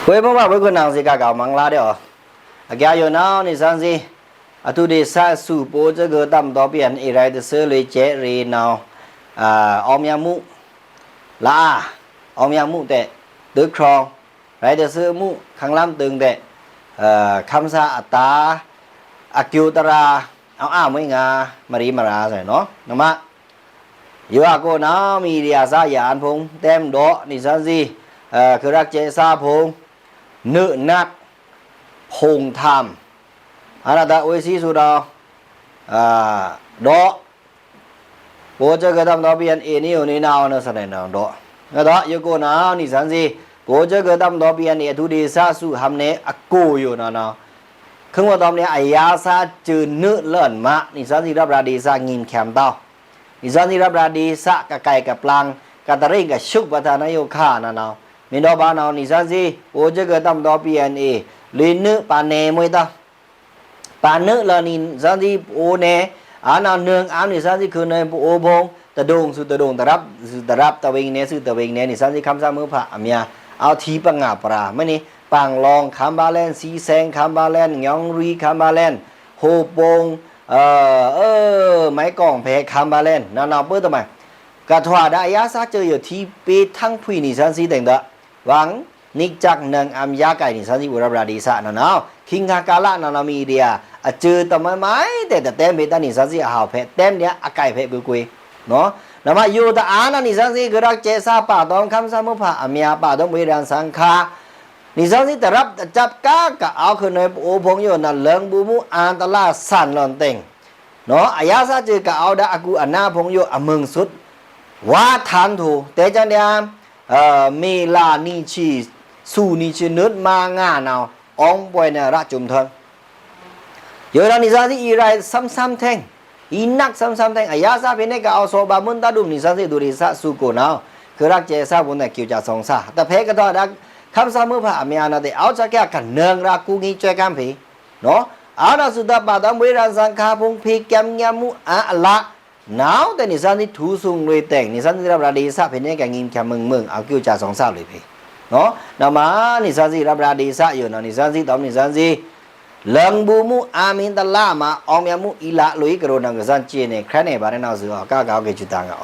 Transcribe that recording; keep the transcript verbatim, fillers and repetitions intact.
ဝေးမွဲဝေးခွိုနင်ꩻသေ ကကောက်မင်္ဂလာႏ အကဲယိုနဝ်ꩻ နီသွဉ်းသီး အထူးဒေသအဆူ ပအိုဝ်ႏစဲꩻကွံာ်တပ်မတော် PNA ရဲꩻတဆဵုလွေꩻစဲ့ꩻရေꩻနဝ်ꩻ အောင်မြတ်မှု လအာ အောင်မြတ်မှု တဲ့ ဒုးခြောင် ရဲꩻတဆဵုအမှု ခင်ဗျားတင်တဲ့ ခမ်းသားအတား အကျိုးတရား အောင်အောင်မြင်စွာ မရီမရာဆိုရင်နော် နမ ယိုအကိုနဝ်ꩻ မီဒီယာသမားႏဖုံႏတဲမ်းဒီး နီသွဉ်းသီး ခုရက်ကျဲးစဖုံႏ နွေနတ် ဖုံႏထမ်း အနတား အိုဝ်းသီးသူဒီး ဒီး ပအိုဝ်ႏစဲꩻကွံာ်တပ်မတော် PNA နဝ်ꩻ နီသွဉ်းသီး နဝ်ꩻဒီး ဒီးယိုကိုနဝ်ꩻ နီသွဉ်းသီး ပအိုဝ်ႏစဲꩻကွံာ်တပ်မတော် PNA အထူးဒေသအဆူ ဟံးန့ၢ်အကိုယိုနဝ်ꩻ ခုံႏဝွံတောမ်ႏန့ၣ် အယါသးစဲꩻနွေလန်မ နီသွဉ်းသီးရပ်ရာဒေသ ငိမ်ခံတဝ် နီသွဉ်းသီးရပ်ရာဒေသ ကကိုင်ကပျဉ်း ကတရင်ကရှုပ်ပတာနယိုခါနဝ်ꩻ မ့ၢ်ဒီးဗာနဝ်ꩻ နီသွဉ်းသီး ပအိုဝ်ႏစဲꩻကွံာ်တပ်မတော် PNA လွေနွေပါနယ်မွဲတဝ် ပါနွေလန်နီသွဉ်းသီး ပအိုဝ်ႏနယ် အနဝ်ꩻ နွေအမ်း နီသွဉ်းသီး ခုနွေပအိုဝ်ႏဖုံႏ တဒုံသူတဒုံ တရပ်သူတရပ် တဝိုင်နယ်သူတဝိုင်နယ် နီသွဉ်းသီး ခမ်းသားမွဲဖးအမြာ အဝ်ႏထီပငါပရာ မ့ၢ်န့ၣ် ပင်လောင်း ခမ်းဗာလဲန် ဆီဆိုင် ခမ်းဗာလဲန် ညောင်ရီ ခမ်းဗာလဲန် ဟိုပုံ မဲကောင်းဖဲ ခမ်းဗာလဲန် နဝ်ꩻ နဝ်ꩻ ပၢတမန် ကထွာဒါအယါသးစဲꩻယိုထီပေထန်းဖှီ နီသွဉ်းသီး တဲင်ဒီး ဝင် နံကၠက်နင်အမ်းယါကိုင် နီသွဉ်းသီး ပအိုဝ်ႏရပ်ရာဒေသ နဝ်ꩻ နဝ်ꩻ ခင်ဗျားကလာနဝ်ꩻ နဝ်ꩻ မီဒီယာ အစဲꩻတမန်မုဲင်တဲတတဲမ်းဗေဒ နီသွဉ်းသီး အဟောက်ဖဲတဲမ်းလျာအကိုင်ဖဲ ကွေးကွေး နဝ်ꩻ နမ ယိုတအာနဝ်ꩻ နီသွဉ်းသီး ခုရက်ကျဲးစ ပါတောမ်ႏ ခမ်းသားမွဲဖးအမြာ ပါတောမ်ႏ ဝေးရန်သင်ခါ နီသွဉ်းသီး တရပ်တစပ်ကား ကအဝ်ႏခုနွေပအိုဝ်ႏဖုံႏယိုနဝ်ꩻ လင်ဗူမူအန္တရာယ်ဆန်လွံၢ်တဲင် နဝ်ꩻ အယါသးစဲꩻကအဝ်ႏဒါ အကူအနါဖုံႏယို အမုင်ꩻသုတ် ဝါထန်ထို တဲကၠဲဒဴ မ့လနံချီ သူနံချီနွတ်မါငါနဝ်ꩻ အောင်ပွဲနယ် ရပ်ကျုံထွန်း ယိုနဝ်ꩻ နီသွဉ်းသီး အီရဲဆမ်ဆမ်ထဲင် အီနက်ဆမ်ဆမ်ထဲင် အယါသးဖဲန့ၣ်ကအဝ်ႏ သော့ꩻဗာႏမွဲတဒုံ နီသွဉ်းသီး အထူးဒေသအဆူကိုနဝ်ꩻ ခုရက်ကျဲးစဖုံႏန့ၣ် ကျူးကျော်ဆောင်ဆာ တဖဲကထွာဒါ ခမ်းသားမွဲဖးအမြာနဝ်ꩻ တဲ အဝ်ႏစဲကဲကနွေရာကူငီႏစဲကမ်းဖဲ နဝ်ꩻ အနဝ်ꩻ သူတပါတောမ်ႏ ဝေးရန်သင်ခါဖုံႏ ဖဲကဲမ်းငမ်းမူအါအလါ နဝ်ꩻ တဲ နီသွဉ်းသီး ထူသူင်လွေတဲင် နီသွဉ်းသီး ရပ်ရာဒေသဖဲန့ၣ်က ငိမ်ခံမုင်မုင် အကျူးကျော်ဆောင်ဆာလွေဖဲ နဝ်ꩻ နမ နီသွဉ်းသီး ရပ်ရာဒေသယိုနဝ်ꩻ နီသွဉ်းသီး တောမ်ႏ နီသွဉ်းသီး လင်ဗူမူအမံၤတလါမ အောင်မြတ်မှု အီလလွေကရိုနဝ်ꩻ ကစၢ်စဲန့ၣ် ခရဲးန့ၣ် ဗာရဲနဝ်ꩻ စူအကကဝ်ကဲ ကျူးတငါ